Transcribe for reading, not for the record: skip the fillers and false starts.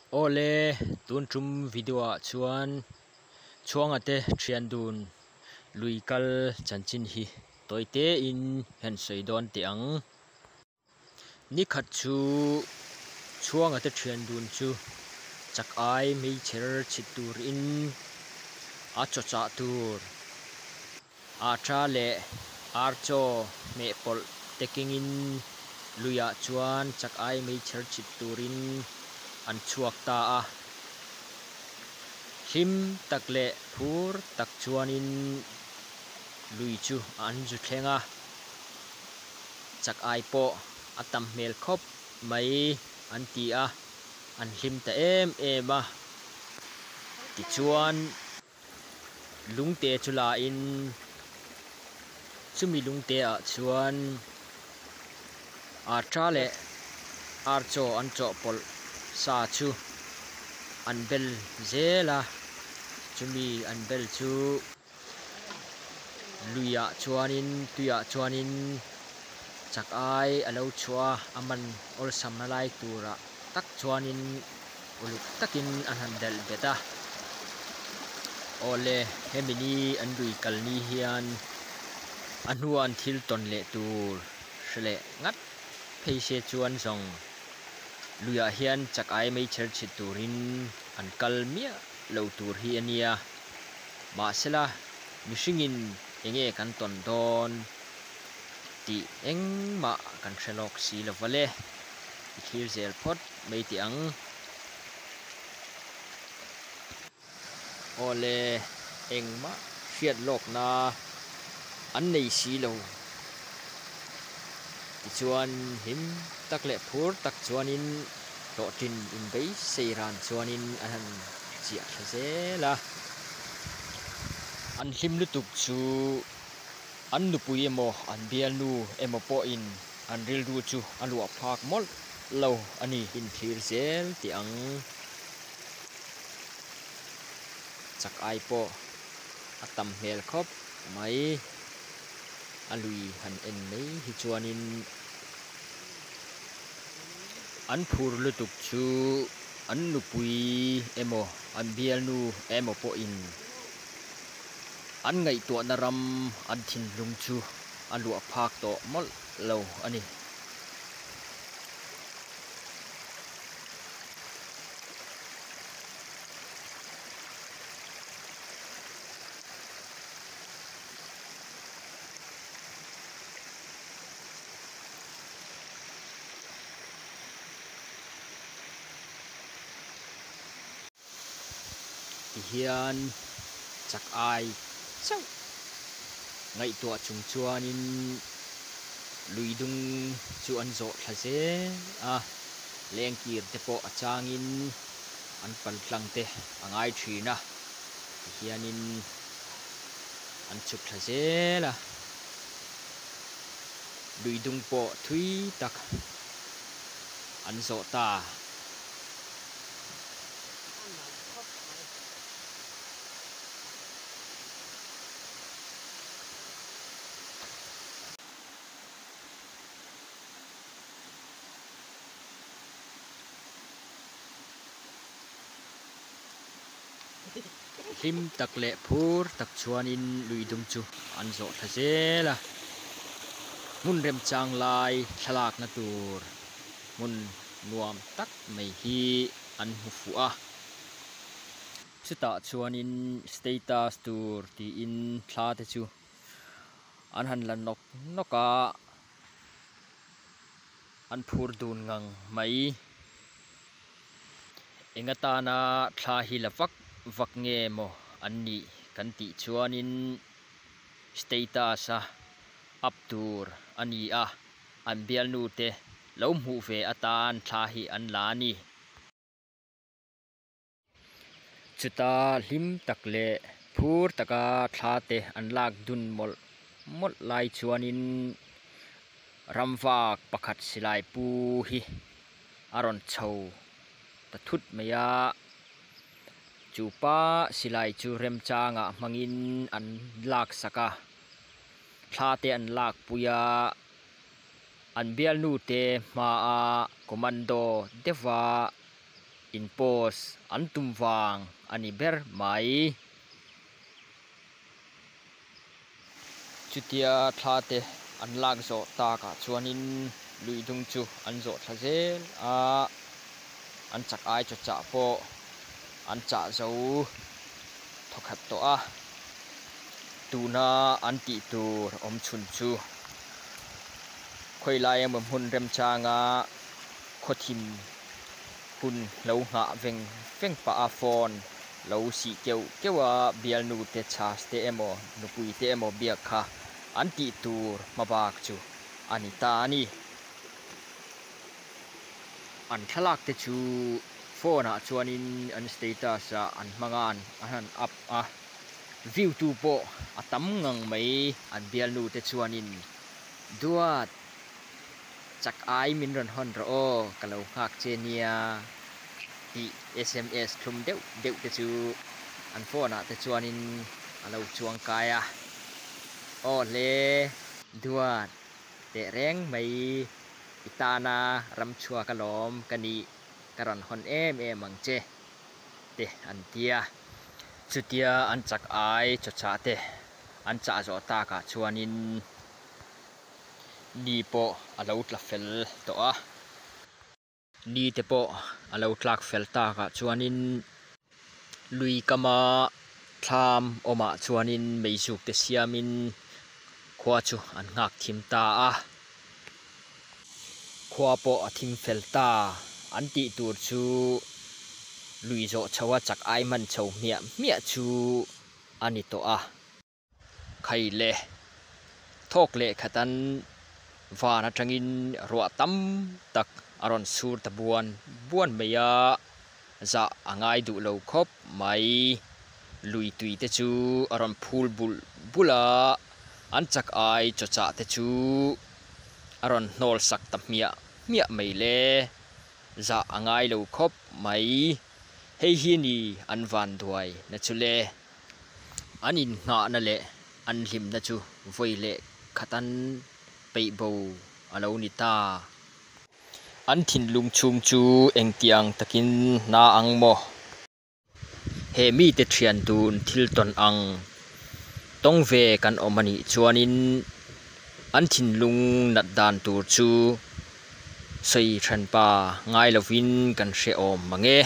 Awle, tun tum video ah chuan Chhuanga te thian dun lui kal chanchin hi tawi te in han sawi dawn teh ang. Nikhat chu Chhuanga te thian dun chu chak ai meichher chhit tur in a chaw chah tur a tha leh ar chaw hmeh pawlh te kengin luiah chuan chak ai meichher chhit turin an chhuak ta a hlim tak leh phur tak chuanin lui chu an zu thleng a chak ai pawh a tam hmel khawp mai an ti a an hlim ta em em a tichuan. Lungte chu lain chumi lungte ah chuan arta leh ar chaw an chawhpawlh sa chu an bel zel a chumi an bel chu luiah chuanin tuiah chuanin chak ai a lo chhuah a a man awlsamna lai turah tak chuanin uluk takin an han delh bet a awle hemi ni an lui kal ni hian a hnua an thil tawn leh tur hre leh ngat phei se chuan zawng luiah hian chak ai mai chher chhit turin an kal miah lo tur hi a nia mahsela mihringin eng nge kan tawn dawn tih engmah kan hre lawk si lo va le i thlir zel phawt mai teh ang. Awle engmah hriat lawkna an nei si lo tichuan hlim tak leh phur tak chuanin hlawhtlin inbeisei ran chuanin an han chiah thla zel a. An hlim lutuk chu an nupui emaw an bialnu emaw pawhin an rilru chu a luah phak mawlh lo a ni. Inthlir zel tih ang chak ai pawh a tam hmel khawp mai. A lui han en mai hi chuanin an phur lutuk chu an nupui emaw an bialnu emaw pawhin an ngaihtuahna ram an thinlung chu a luah phak tawh mawlh lo a ni. Tihian chak ai chauh ngaihtuah chung chuanin lui dung chu an zawh thla zel a, lengkir te pawh a changin an pal tlang te a ngai thin a, tihianin an chhuk thla zel a, lui dung pawh thui tak an zawh ta. Hlim tak leh phur tak chuanin lui dum chu an zawh thla zel a, hmun remchang lai thlalakna tur hmun nuam tak mai hi an hmu fuh a. Chutah chuanin status tur tiin thla te chu an han la nawk nawk a, an phur dun ngang mai. Eng atana thla hi la vak vak nge maw an nih kan tih chuanin status a up tur a ni a. An bialnu te lo hmuh ve atan thla hi an la a ni. Chuta hlim tak leh phur taka thla te an lak dun mawlh mawlh lai chuanin ramvak pakhat silai pu hi a rawn chho ta thut mai a. Chu pa silai chu remchangah hmangin an lak sak a. Thla te an lak pui a, an bialnu te hmaa commando deuha In post an tum vang a ni ber mai. Chutia thla te an lak zawh takah chuanin lui dung chu an zawh thla zel a, an chak ai chaw chah pawh an chah zo thawkhat tawh a, tuna an tih tur awm chhun chu khawilai emaw hmun remchanga khawthim hun lo nghah veng veng pah a phone lo sih keuh keuh a, bialnu te chhas te emaw nupui te emaw biak kha an tih tur hma bak chu a ni ta a ni. An thlalak te chu phone ah chuanin an status ah an hmang a an han up a, view tu pawh a tam ngang mai an bialnu te chuanin duat Chak ai min rawn hawn rawh aw, ka lo nghak che nia tih sms thlum deuh deuh te chu an phone ah te chuanin a lo chuang kai a. Aw hle duat teh reng mai i tana ram chhuak alawm ka nih ka rawn hawn em em ang che te an tia. Chutia an chak ai chawchah te an chah zawh takah chuanin Ni pawh a lo tla fel tawh a, ni te pawh a lo tlak fel takah chuanin lui kama thlam awmah chuanin meizuk te siamin khua chu an nghak thim ta a, khua pawh a thim fel ta an tih tur chu lui zawh chho a chak ai hman chho hmiah hmiah chu a ni tawh a. Khai le, thawk leh khatan van atangin ruah tam tak a rawn sur ta buan buan mai a, zah a ngai duh lo khawp mai. Lui tui te chu a rawn phul bulh bulh a, an chak ai chawchah te chu a rawn hnawl sak ta hmiah hmiah mai le, zah a ngai lo khawp mai. Hei hi ni an vanduai na chu le. An innghahna leh an hlimna chu vawi leh khatan peih bo a lo ni ta. An thinlung chhung chu engtiang takin hna ang maw? He mite thian dun thil tawn ang tawng ve kan awm a nih chuanin an thinlung nat dan tur chu sawi hranpa ngai lovin kan hre awm mang e.